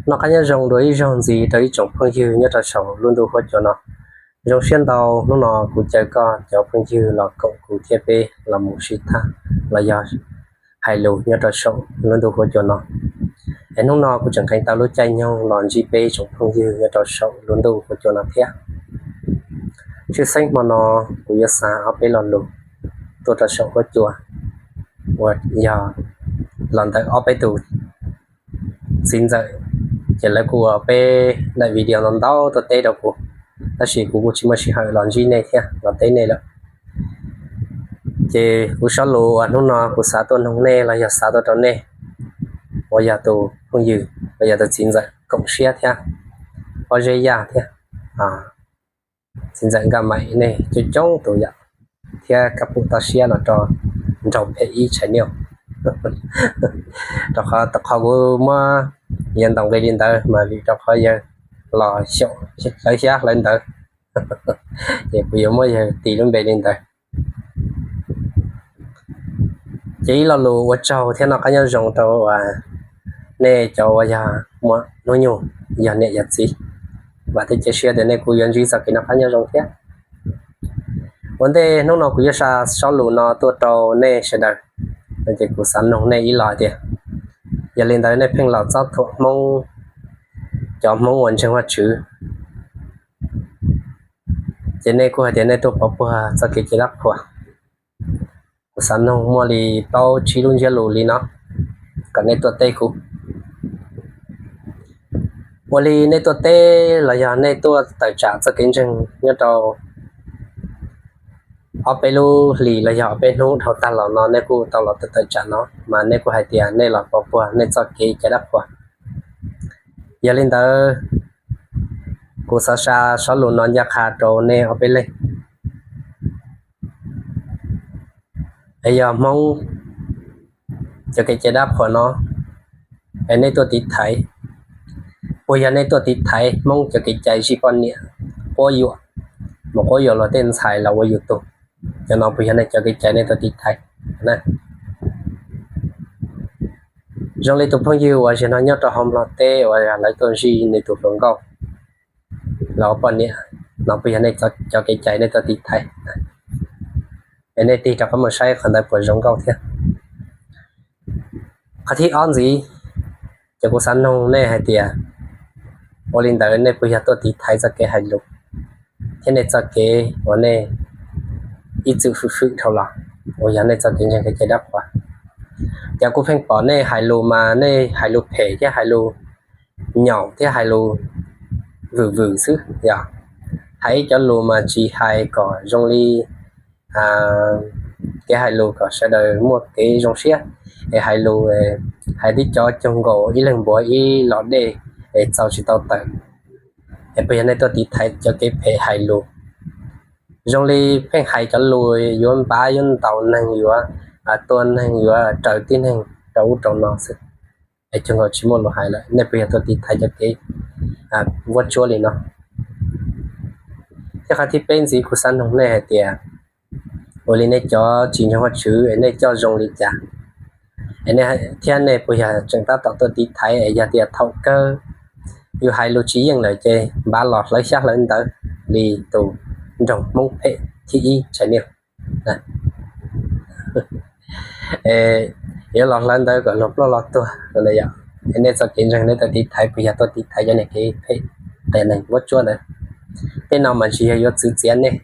Noj qab nyob zoo dua ib zaug ntxiv rau ib tsoom phooj ywg nyob rau saum lub ntuj huab cua no. Zoo siab ntau hnub no kuv caw koj cov phooj ywg los koom kuv thiab peb los mus sib tham los yog hais lus nyob rau saum lub ntuj huab cua no. Es hnub no kuv tseem qee tau lub caij nyoog los ntsib peb tsoom phooj ywg nyob rau saum lub ntuj huab cua no thiab. Tshwj xeeb hmo no kuv yuav xa ob peb lo lus tuaj rau saum huab cua uas yog los ntawm ob peb tus txiv ntxawm, ces lawv kuj ua peb daim video no ntau tuaj teb rau kuv, tab sis kuv kuj tsis muaj sij hawm los ntsib nej thiab los teb nej lawm. Ces kuv zaj lus uas hnub no kuv xav tuaj noog nej los yog xav tuaj rau nej uas yog tus phooj ywg, uas yog tus txiv ntxawm Koom Siab thiab Pob Zeb Yaj thiab txiv ntxawm Nkaj Maim, nej coob coob tus yom, thiab kab pum toj siab los rau nraug phem ib tshais niaj. Rau qhov, qhov kuv muab yuav ntaus nqi li ntawd mas vim rau qhov yawg los xyaum hlawv xyab hlawv ntawv, ces kuv yuav muab yawg tis lub npe li ntawd. Ces ib lo lus ua tsaug thiab noj qab nyob zoo rau nej cov uas yog muaj hnub nyoog yog niam yog txiv, vam thiab cia siab tias nej kuj yuav ntsib txoj kev noj qab nyob zoo thiab. Ua ntej hnub no kuv yuav xa zaj lus no tuaj rau nej sawv daws, ces kuv xav noog nej ib lo tias, yog li ntawd nej pheej los txob thuam Hmoob, cov Hmoob uas ntseeg Vajtswv, ces nej kuj hais tias nej tuaj pov puag txoj kev cai dab qhuas. Kuv xav noog muaj li plaub tsib lub ntsiab lus li no kom nej tuaj teb kuv. Ua li nej tuaj teb los yog nej tuaj tawm tsam txoj kev ntseeg nyob rau ob peb lub hlis los yog ob peb hnub dhau tag los no nej kuj tau los tawm tsam no mas nej kuj hais tias nej los pov puag nej txoj kev cai dab qhuas. Yog li ntawd, kuv xav xa zaj lus no ncaj qha rau nej ob peb leeg. Es yog Hmoob cov kev cai dab qhuas no, es nej tuaj tiv thaiv, puas yog nej tuaj tiv thaiv Hmoob cov kev cai zij poj niam, quab yuam, mus quab yuam luag tej ntxhais los ua yus tug? Cov no puas yog nej cov kev cai nej tuaj tiv thaiv? Zoo li tus phooj ywg uas zaum no nyob rau hauv Nplog teb uas lawv tuaj zij nws tus hluas nkauj los ua poj niam, no puas yog nej cov kev cai nej tuaj tiv thaiv? Es nej tig rov qab mus saib qhov ntawd puas zoo nkauj thiab. Qhov thib ob ntxiv, ces kuv xav noog nej hais tias, ua li ntawd nej puas yog tuaj tiv thaiv txoj kev hais lus thiab nej txoj kev uas nej ib txwm fwm fwm dhau los, uas yog nej txoj kev ntseeg kev cai dab qhuas? Ces kuv pheej pom nej hais lus mas nej hais lus phem thiab hais lus nyaum thiab hais lus vwm vwm xwb yom. Hais ib cov lus mas tsis hais kom zoo li kev hais lus kom sawv daws muaj kev zoo siab, es hais lus, hais tib cov cuag nkaus ib leeg npuav ib los dej es txaus tsis tau tawm. Es puas yog nej tuaj tiv thaiv cov kev phem hais lus? Zoo li pheej hais cov lus yuav npav yuav ntaus neeg, yuav tua neeg, yuav raws tib neeg rau ub rau no xwb, es cuag nkaus tsis muaj lus hais lawm. Nej puas yog tuaj tiv thaiv cov kev vuab tsuab li no? Thiab qhov thib peb ntxiv kuv xav noog nej hais tias, ua li nej cov tsis ntseeg Vajtswv es nej coj zoo li cas? Es nej thiab nej puas yog tseem tab tom tuaj tiv thaiv es yog tias thaum kawg yus hais lus tsis yeej lawm ces npav los hlawv xyab hlawv ntawv li tus nraug Hmoob phem thib ib tshais niaj? Yuav los hlawv ntawv kom luag ploj los tuag. Es nej txoj kev ntseeg nej tuaj tiv thaiv puas yog tuaj tiv thaiv cov niag kev phem qias neeg vuab tsuab ntawd? Tej no mas tsis yog yuav txwv txiav nej,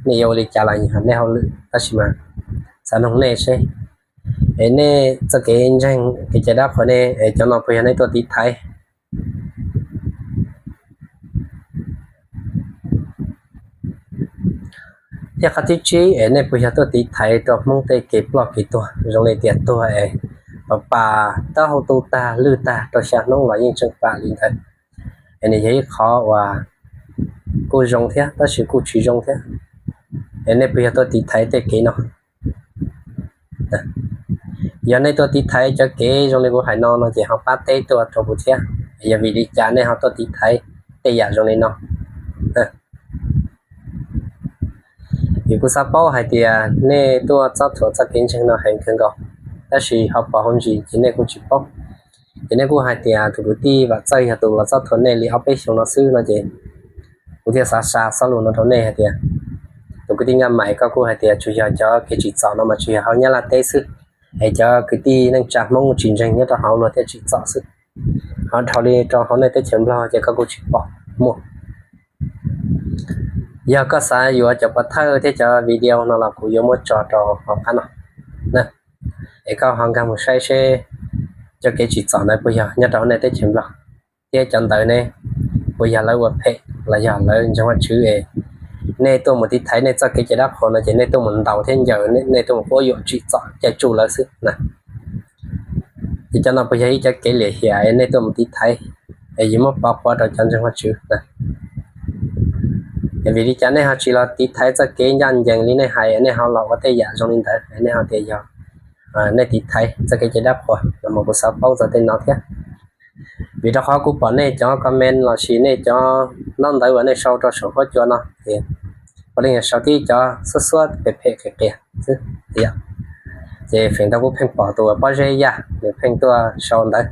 nej yuav ua li cas los yog nej hauj lwm, tab sis mas xav noog nej seb, es nej txoj kev ntseeg kev cai dab qhuas ne, es cov no puas yog nej tuaj tiv thaiv? Thiab qhov thib tsib, es nej puas yog tuaj tiv thaiv rau Hmoob tej kev ploj kev tuag, zoo li tias tuag es pas pas taub hau tu tag lwj tag rau xya hnub los yeej tseem pam li ntawd? Es nws yog ib qhov uas kuj zoo thiab tab sis kuj tsis zoo thiab. Es nej puas yog tuaj tiv thaiv tej kev no? Yog nej tuaj tiv thaiv cov kev zoo li kuv hais no no ces ho pab teb tuaj rau kuv thiab, yog vim li cas nej ho tuaj tiv thaiv tej yam zoo li no? Vim kuv xav paub hais tias nej tuaj txob thuam txoj kev ntseeg no heev kawg nkaus, tab sis ho pom hauv ntsis ces nej kuj tsis paub. Ces nej kuj hais tias tus kwv tij Vam Txawj yog tus los txob thuam nej li ob peb xyoos no xwb no ces kuv thiaj xav xa xov lus no rau nej hais tias tus kwv tij Nkaj Maim, koj kuj hais tias tsuas yog cov kev tsim txom no mas tsuas yog hauv Nyab Laj teb xwb, es cov kwv tij neej tsa Hmoob tsis ntseeg nyob rau hauv luag thiaj tsim txom xwb. Ho dhau li rau hauv nej teb chaws Nplog ces koj kuj tsis pom muaj. Yog koj xav yuav cov pov thawj thiab cov video no los kuv yuav muab tso rau hauv qab no, es koj ho nkag mus saib seb cov kev tsim txom ntawd puas yog nyob rau hauv nej teb chaws Nplog, thiab cov ntawd ne puas yog lawv ua phem los yog lawv ntseeg Vajtswv es nej tuaj mus tiv thaiv nej txoj kev cai dab qhuas no ces nej tuaj mus ntaus thiab ncaws, nej tuaj mus quab yuam tsim txom caij tsuj lawv xwb na. Ces cov no puas yog ib cov kev liam hiam nej tuaj mus tiv thaiv, es yuav muab pov qhuav rau cov ntseeg Vajtswv na. Vim li cas nej ho tsis los tiv thaiv txoj kev ncaj ncees li nej hais, nej ho los ua tej yam zoo li ntawd, nej ho tias yog nej tiv thaiv txoj kev cai dab qhuas no mas kuv xav paub txog tej no thiab. Vim rau qhov kuv pom nej cov comment los sis nej cov ntaub ntawv uas nej sau rau saum huab cua no ces puav leej yog sau tib cov xuab xuab phem phem qias qias xwb. Ces feem ntau kuv pheej pom tus uas Pob Zeb Yaj nws pheej tuaj sau ntawv,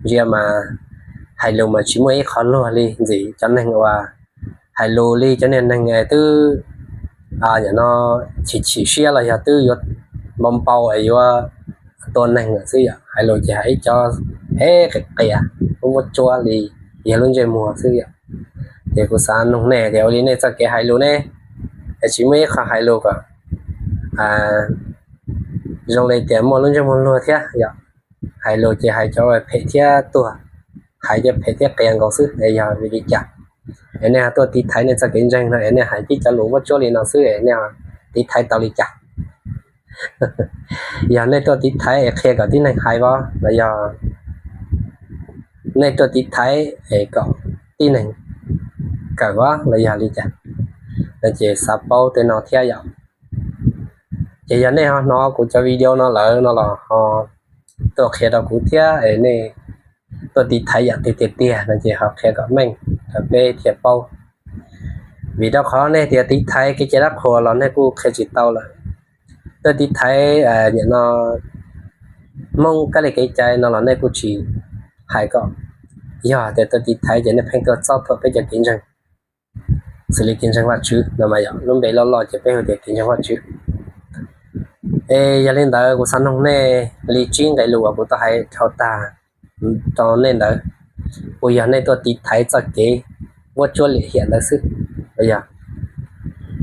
ntsia mas hais lus mas tsis muaj ib qho luag li ntxim cov neeg uas hais lus li cov niag neeg twb no chim chim siab los yog twb yuav npau npau es yuav tua neeg lawm xwb yom. Hais lus ces hais ib cov phem qias qias, muab tsuab li yog lub ntsej muag xwb yom. Ces kuv xav nug nej tias ua li nej txoj kev hais lus ne, es tsis muaj ib qho hais lus kom zoo li tias muaj lub ntsej muag luag thiab yom. Hais lus ces hais cov phem thiab tuag, hais cov phem thiab qias nkaus xwb, es yog vim li cas es nej ho tuaj tiv thaiv nej txoj kev ntseeg no es nej hais tib cov lus muab tsuab li no xwb es nej tiv thaiv tau li cas? Yog nej tuaj tiv thaiv es qhia kom tib neeg hais os los yog nej tuaj tiv thaiv es kom tib neeg kawm os los yog li cas? No ces xav paub tej no thiab yom. Ces yog nej ho hnov kuv cov video no lawm no los ho tuaj qhia rau kuv thiab es nej tuaj tiv thaiv yam twg tiag tiag no ces ho qhia kom meej rau peb thiaj paub. Vim rau qhov nej tias tiv thaiv kev cai dab qhuas los nej kuj qhia tsis tau lawm. Tuaj tiv thaiv nim no Hmoob kab li kev cai no los nej kuj tsis hais kom yog tias tuaj tiv thaiv ces nej pheej tuaj txob thuam peb cov kev ntseeg, xws li kev ntseeg Vajtswv no mas yog lub npe loj loj ces peb hu tias kev ntseeg Vajtswv. Es yog li ntawd kuv xav nug nej li tsib nqe lus uas kuv tau hais dhau tag rau nej ntawd, puas yog nej tuaj tiv thaiv txoj kev vuab tsuab liam hiam ntawd xwb, los yog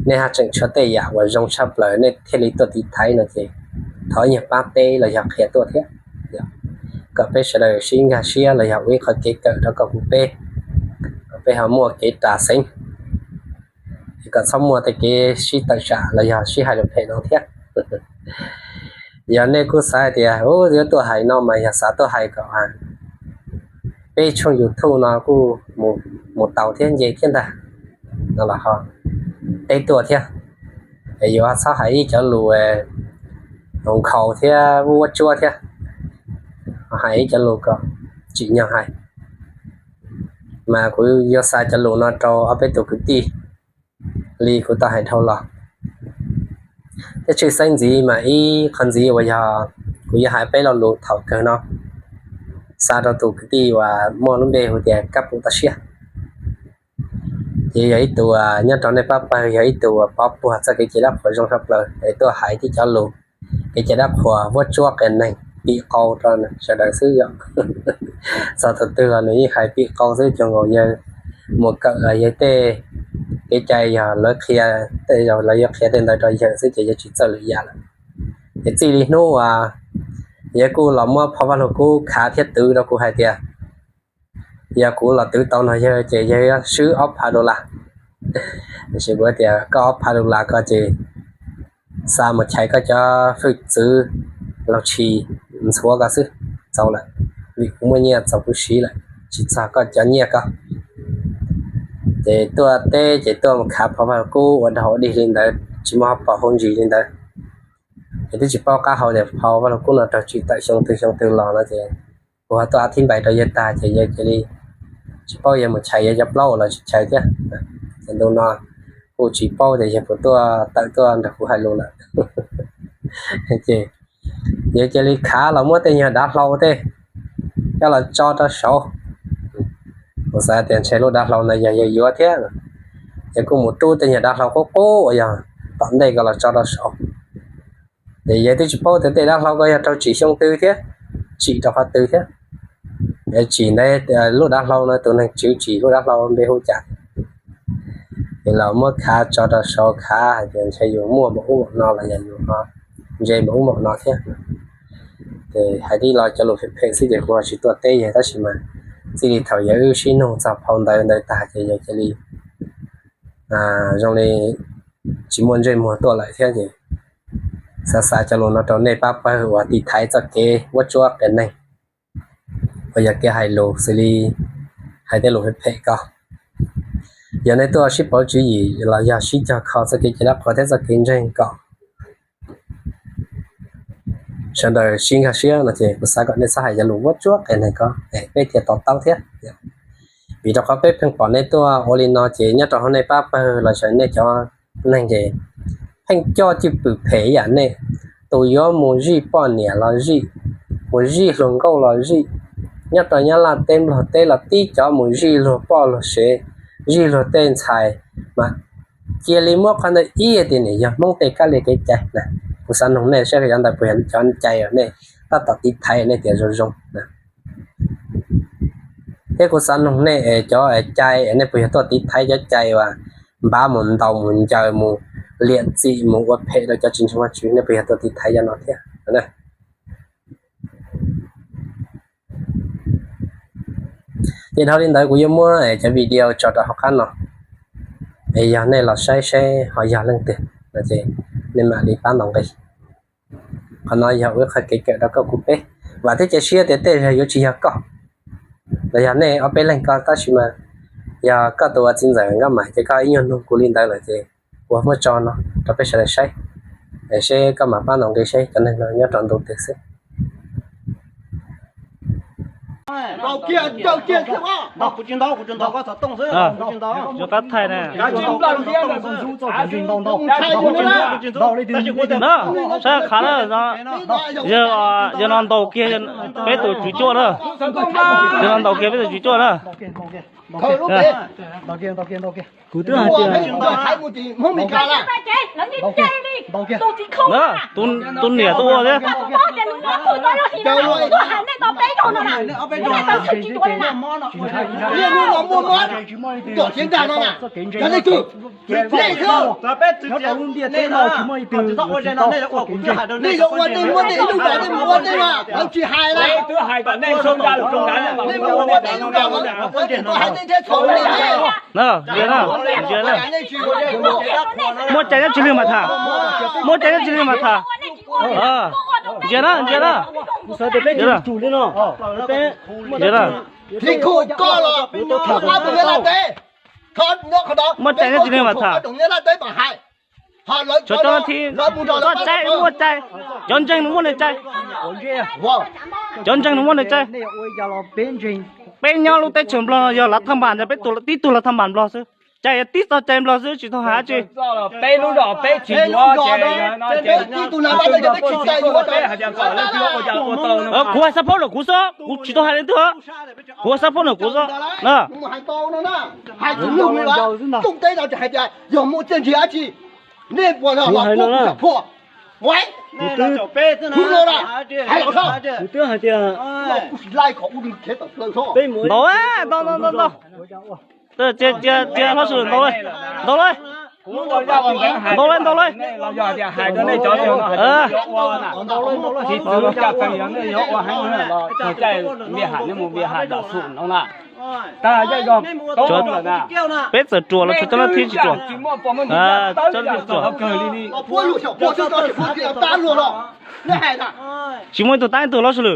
nej haj tseem tshuav tej yam uas zoo tshaj plaws nej thiaj li tuaj tiv thaiv no ces thov ib nyuag pab teb los yog qhia tuaj thiab, kom peb sawv daws sib nkag siab los yog ua ib qho kev kawm rau koj kuv peb, kom peb ho muaj kev ras xeev, kom txhob muaj tej kev sib tawm tsam los yog sib hais lus phem no thiab. Yog nej kuj xav hais tias yuav tuaj hais no mas yog xav tuaj hais kom peb tshooj YouTube no kuj mus tau thiab nce thiab ntag no los ho teb tuaj thiab, es yuav txhob hais ib cov lus nkhaus thiab vuab tsuab thiab, hais ib cov lus kom tsim nyog hais. Mas kuv yuav xa cov lus no rau ob peb tus kwv tij li kuv tau hais dhau los. Thiab tshwj xeeb ntxiv mas ib qho ntxiv uas yog kuv yuav hais peb lo lus thaum kawg no xa rau tus kwv tij uas muaj lub npe hu tias Kab Pum Toj Siab. Ces yog ib tug nyob rau nej pab pawg, yog ib tug uas pov puag txoj kev cai dab qhuas zoo tshaj plaws es tuaj hais tib cov lus kev cai dab qhuas vuab tsuab qias neeg pim qau rau sawv daws xwb yom. Txog thaum twg los nws yeej hais pim qau xwb, cuag nkaus yawg mus kawm yawg tej kev cai yog lawv qhia, lawv yuav qhia tej ntawd rau yawg xwb ces yawg tsis txawj lwm yam lawm. Ces txij li hnub uas yawg kuj los muab phau Vaj Lug Kub khav thiab twv rau kuv hais tias yog kuv los twv tau nrog yawg ces yawg yuav swb ob phav dollar. Tiam sis kuv tias koj ob phav dollar ko ces xa mus chais koj cov hwj txwv laug tshis ntxhuav ko xwb txaus lawm, vim kuv muaj nyiaj txaus kuv siv lawm, tsis txog koj cov nyiaj ko. Ces tuaj teb ces tuaj mus khav phau Vaj Lug Kub ua dog ua dig li ntawd, tsis muaj hauv paus hauv ntsis li ntawd. Ces twb tsis paub qab hau tias phau Vaj Lug Kub no raug tsim tawm xyoo twg xyoo twg los no ces kuv ho tuaj a thib npais rau yawg tag ces yawg cia li tsis paub yawg mus chais yawg cov plaub uas los tsis chais thiab. Ces ntu no kuj tsis paub tias yawg puas tuaj tawm tuaj nrog kuv hais lus lawm. Ces yawg cia li khav los muab tej nyuag dav hlau tej coj los tso rau saud. Kuv xav tias ntshe lub dav hlau ntawd yog yawg yuav thiab, yawg kuj mus rub tej nyuag dav hlau qub qub uas yog tom ntej ko los tso rau saud. Ces yawg twb tsis paub tias tej dav hlau ko yog raug tsim xyoo twg thiab, tsim rau qhov twg thiab. Tsim ntawd, lub dav hlau no tus neeg tswv tsim lub dav hlau npe hu cas. Ces los muab khav tso rau saud, khav hais tias ntshe yus muaj npaum ub npaum no los yog yus ho ntse npaum ub npaum no thiab. Ces hais tib lo cov lus phem phem xwb ces kuv ho tsis tuaj teb yawg, tab sis mas txij li thaum yawg wb sib nug txog phau ntawv ntawd tag ces yawg cia li zoo li tsis muaj ntsej muag tuaj lawm thiab. Ces xav xa cov lus no rau nej pab pawg uas tiv thaiv txoj kev vuab tsuab qias neeg, uas yog kev hais lus xws li hais tej lus phem phem ko. Yog nej tuaj sib pauv tswv yim los yog sib cog kho txoj kev cai dab qhuas thiab txoj kev ntseeg kom sawv daws sib nkag siab no ces kuv xav kom nej txhob hais cov lus vuab tsuab qias neeg ko es peb thiaj to taub thiab. Vim rau qhov peb pheej pom nej tuaj ua li no ces nyob rau hauv nej pab pawg los sis nej cov neeg ces pheej coj cwj pwm phem ib yam nej. Tus yuav mus zij poj niam los zij, mus zij hluas nkauj los zij, nyob rau Nyab Laj teb Nplog teb los tib cov mus zij luag poj luag sev, zij luag tej ntxhais, mas cia li muab qhov ntawd ib tias nim yog Hmoob tej kab li kev cai na. Kuv xav noog nej saib cov ntawd puas yog cov cai uas nej tab tom tiv thaiv nej tias zoo zoo na. Thiab kuv xav noog nej es cov cai es nej puas yog tuaj tiv thaiv cov cai uas npav mus ntaus mus ncaws mus liam txim mus ua phem rau cov tsis ntseeg Vajtswv, nej puas yog tuaj tiv thaiv cov no thiab? Ces dhau li ntawd kuv yuav muab cov video tso rau hauv qab no, es yog nej los saib saib ho yog leej twg no ces nej mam li pab ntaus nqi. Qhov no yog ua ib qho kev kawm rau koj kuv peb. Vam thiab cia siab tias tej zaum yuav tsis yog koj los yog nej ob peb leeg ko, tab sis mas yog koj tus ua txiv ntxawm Nkauj Mam ces koj ib nyuag nug kuv li ntawd lawm ces kuv muab tso no rau peb sawv daws saib, seb koj mam pab ntaus nqi seb cov neeg no nyob rau ntu twg xwb. Saib qhav na, yog no ntaus kiag peb tus tswv cuaj na, yog no ntaus kiag peb tus tswv cuaj na. Kuv twb hais tias, tus niam tuaj ua thiab. Nej yuav ua nej muab nej ib lub zos nej mus ua nej mas lawv tsis hais lawm. Nej mus ua nej ib lub zos lawv tsis hais nej thiab txhaum nej. Muab cai nyob tsis li mas tham, muab cai nyob tsis li mas tham. Ntsia na, ntsia na. Thiab koj los, koj tus nyab laj teb, muab cai nyob tsis li mas tham. Cov ntseeg nws muaj nws cai, cov ntseeg nws muaj nws cai, cov ntseeg nws muaj nws cai. Peb nyob lub teb chaws Nplog no yog lav thaj npas ntag, peb tib tug lav thaj npas Nplog xwb, cai yog tib txoj cai Nplog xwb tsis tau hais dab tsi. Kuv hais xab phob ntawm kuv xwb, kuv tsis tau hais leej twg. Kuv hais xab phob ntawm kuv xwb na. Kuv twb hais tias, ntaus, ntaus, ntaus, ntaus, cia hlob sawv daws ntaus, ntaus, ntaus, ntaus, ntaus. Peb txawm ruam los tshuav coj lab thib tsis ruam. Tsis muaj ib tug tab ib tug hlob sawv daws.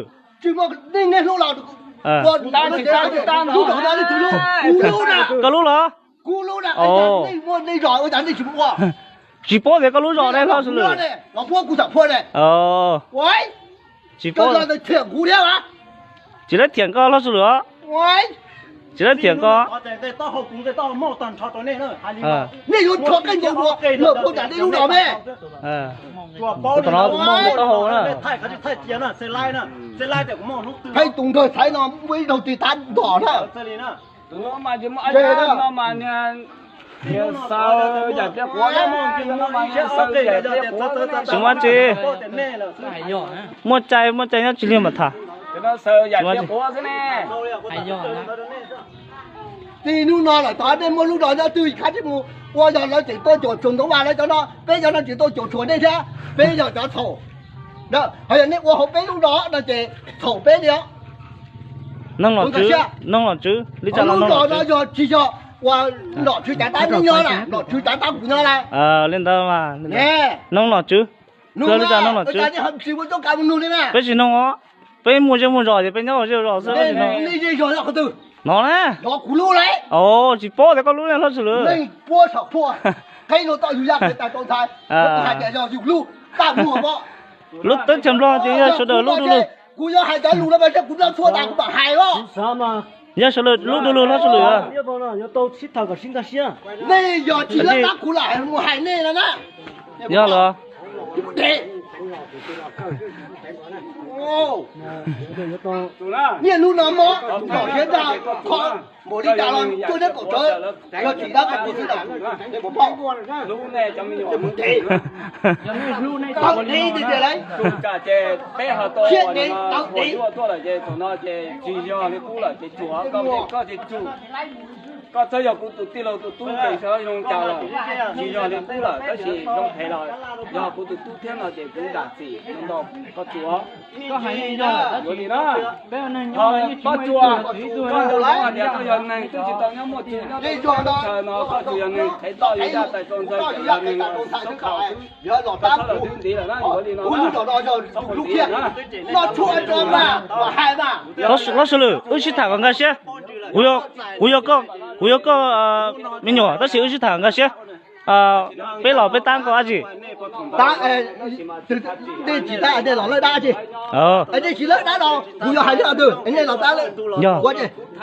Koj lub los? Tsis paub tias koj lub zos ne hlob sawv daws. Tsis paub. Tsis lawv thiam koj hlob sawv daws os. Tsis dab thiam koj. Nej yuav rho qeej nkaus dua lawm puag nram dej lub no me. Tom no mus taub hau na. Pheej tus nrog xaiv no muaj ib zaug tig tav ntom na. Tsis muaj tsi. Muaj cai muaj cai nyob tsis liag mam tham. Txij hnub no lawm tod nej muaj lub zos nyob twg khab tsis mus ua yog lawv tseem tuaj cuam tshuam ntxoov vaj lawv cov no, peb cov no tseem tuaj cuam tshuam nej thiab, peb yog cov txhaum. Ho yog nej ua hauv peb lub zos no ces txhaum peb li os. Noog nom tswv, noog nom tswv, lub zos no yog tsis yog ua nom tswv cav tab nej nyob na, nom tswv cav tab kuv nyob na. Li ntawd mas noog nom tswv, lub zos noog nom tswv. Peb tsis noog os, peb muaj zej muaj zos ces peb nyob ua zej ua zos xwb. Nej zej zos qhov twg? No na. Kuv lub lawm. Tsis paub tias koj lub ne hlob Sua Lwm. Qheb no toj yug yaj qheb tais rau ntxhais, kuv hais tias yog yus lub, tab muag ko. Lub teb chaws Nplog ces yog sawv daws lub du lug. Kuv yuav hais cov lus no mas kuv noj tshuaj tas kuv mam hais os. Yog sawv daws lub du lug hlob Sua Lwm. Nej yog tsis lawb dab kuv lam mus hais nej no na. Yog los. Niaj hnub no mob, tom siav ntag, kho npaum li cas los cuaj neb kaum tsawv, yog tsis dab tsis kuv xwb ntag. Mus tes, koj tes tiag tiag lauj. Siab dev tau dev. Koj txhob yog kuv tus tij laug tus tub ces zoo cas lawm, tsis yog li qub lawm tab sis zoo phem los yog kuv tus tub thiab no ces kuv zam txim ntau koj tsuas. Yuav li na, koj tsuas, koj nco ntsoov hais tias koj yog neeg twb tsis tau nyob muaj txwv nyob teb chaws no, koj tsuas yog neeg qhev toj yug yaj tais rau ntxhais, yog neeg soob khaus xwb. Koj txhob los twb ntiv lawm na, yuav li no na, txhob phoom ntxiv na. Hlob Sua Lwm, wb sib tham kom nkag siab. Kuv yog koj me nyuam tab sis wb sib tham kom nkag siab. Peb los peb tab koj dab tsi? Nej tsis tab nej los lawb dab tsi? Nej tsis lawb dab no kuv yuav hais li twg nej los tab lawm.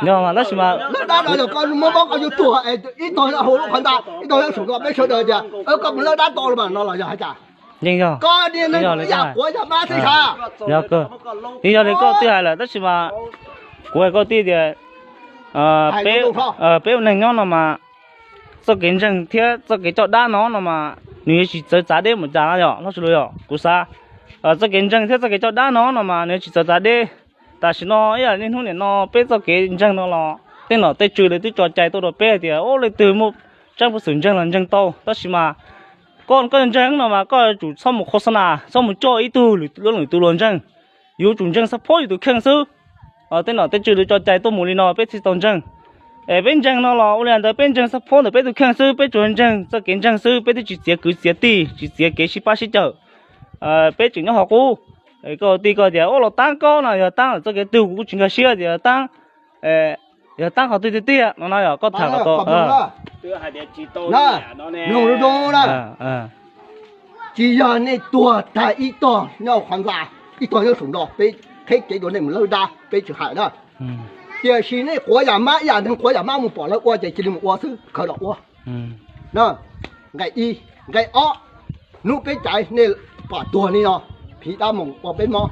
Yog mas tab sis mas lawb dab no yog koj muab mob koj yuav tuag, ib tog nyob hauv lub qhov ntxa, ib tog nyob saum no, peb sawv daws tias koj mus lawb dab tau los mas no los yog hais cas? Yeej yog, koj niag neeg ib yam quav yam mab xwb sas. Yog kawg, yeej yog li koj twb hais lawm tab sis mas kuv hais koj tij tias peb ua neeg nyob no mas txoj kev ntseeg thiab txoj kev coj dab no no mas nws yuav tsis txawv txav deb mus cas na yom, Hlob Sua Lwm yom. Kuv xav txoj kev ntseeg thiab txoj kev coj dab no no mas nws yuav tsis txawv txav deb. Tam sim no ib yam niaj hnub niam no peb txoj kev ntseeg no los tej nom tej tswv lawv twb tso cai tuaj rau peb hais tias ua leej twg muaj tseeb puas xwm ntseeg los ntseeg tau, tab sis mas koj, koj ntseeg no mas koj yuav tsum txhob mus khos xas nas, txhob mus coj ib tug lwm tus luag ntseeg. Yuav tsum ntseeg xab phob yus tus kheej xwb. Tej nom tej tswv lawv tso cai tuaj mus li no peb thiaj tau ntseeg. Es peb ntseeg no los ua li ntawd peb ntseeg xab phob ntawm peb tus kheej xwb, peb tsuas ntseeg txoj kev ntseeg xwb, peb twb tsis txiav kwv txiav tij, tsis txiav kev sib pab sib cawm. Peb tseem nyob hauv qub. Koj tij koj tias ua los taab koj no yog taab lawm txoj kev twg kuv kuj tsis nkag siab tias taab, yog taab qhov twg tiag tiag no no yog koj tham kom tau. Tsis yog nej tuag tag ib tog nyob qhov ntxa, ib tog nyob saum no, peb qheb kev dua nej mus lawb dab peb tsis hais na. Tiam sis nej quav yam mab ib yam neeg quav yam mab mus pom lawv ua ces cia li mus ua xwb, khaws los ua. Nqe ib, nqe ob, hnub peb caiv nej pom tuag li no, phiv dab mus ua peb mob,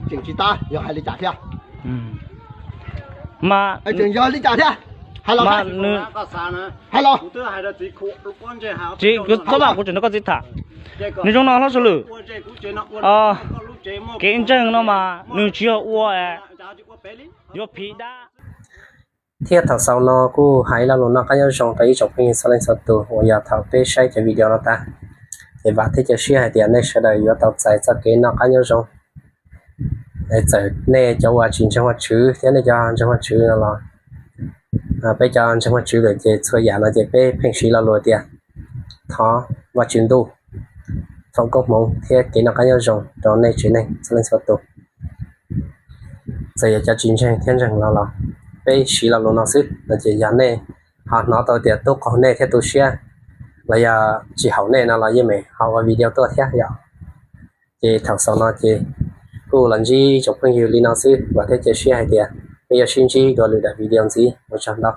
tseem tsis tab yog hais li cas thiab? Mas tseem yog li cas thiab? Hais los, hais los. Tsis, kuv txhob mam, kuv tseem nrog koj txiv tham. Nws zoo no Hlob Sua Lwm, kev ntseeg no mas nws tsis yog ua yuav phiv dab. Thiab thaum xaus no kuj hais lo lus noj qab nyob zoo rau ib tsoom phooj ywg txhua leej txhua tus uas yog thaum peb saib cov video no tag, ces vam thiab cia siab hais tias nej sawv daws yuav tau txais txoj kev noj qab nyob zoo. Txawm nej cov uas tsis ntseeg Vajtswv thiab nej cov ntseeg Vajtswv no los, peb cov ntseeg Vajtswv lawm ces txhua yam no ces peb pheej siv lo lus tias thov Vajtswv ntuj foom koob hmoov thiab kev noj qab nyob zoo rau nej tsev neeg txhua leej txhua tus. Txawm yog cov tsis ntseeg thiab ntseeg no los peb siv lo lus no xwb no ces yog nej ho hnov tau tias tu qaug nej thiab tu siab los yog tsis haum nej no los yeej meem ho ua video tuaj thiab yom. Ces thaum xaus no ces kuj los ntsib tsoom phooj ywg li no xwb, vam thiab cia siab hais tias Peb yuav sib ntsib dua lwm daim video ntxiv, ua tsaug ntau.